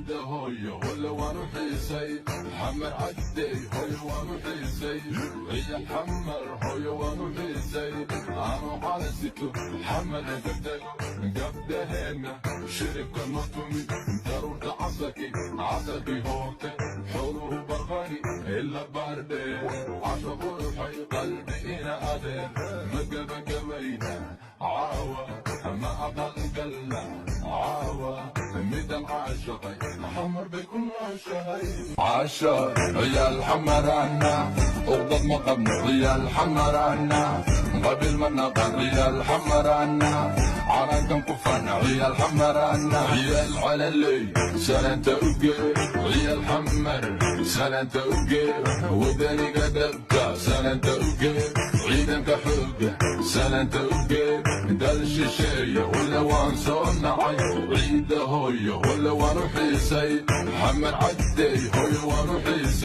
Ciidda hooyo walla waan u xiisay. Xamar Caddey hooyo waan u xiisay. Ciyaal Xamar hooyo waan u xiisay. Anoo calan sito Xamar ka tago, gabdhaheenna shiribka ma tumi. Daruurta casarkii, casarkii hoortay, xooluhu barqani ila baardheer. Casho quruxay qalbi ina adeer, ma gabagabayna caawa, ma aqalgalla caawa? Midan caashaqay Xamar bay ku nooshahay. Caasha ciyaal Xamarana, uqdad ma qabno. Ciyaal Xamarana, qabiil ma naqan. Ciyaal Xamarana, calankan ku fana. Ciyaal Xamarana, ciyaal Calaley salaanta uge, ciyaal Xamar salaanta uge, wadaniga dhabka salaanta uge, ciidanka xooga salaanta uge. Dal shisheeye walla waan soo nacay. Ciidda hooyo walla waan u xiisay. Xamar Caddey hooyo waan u xiisay.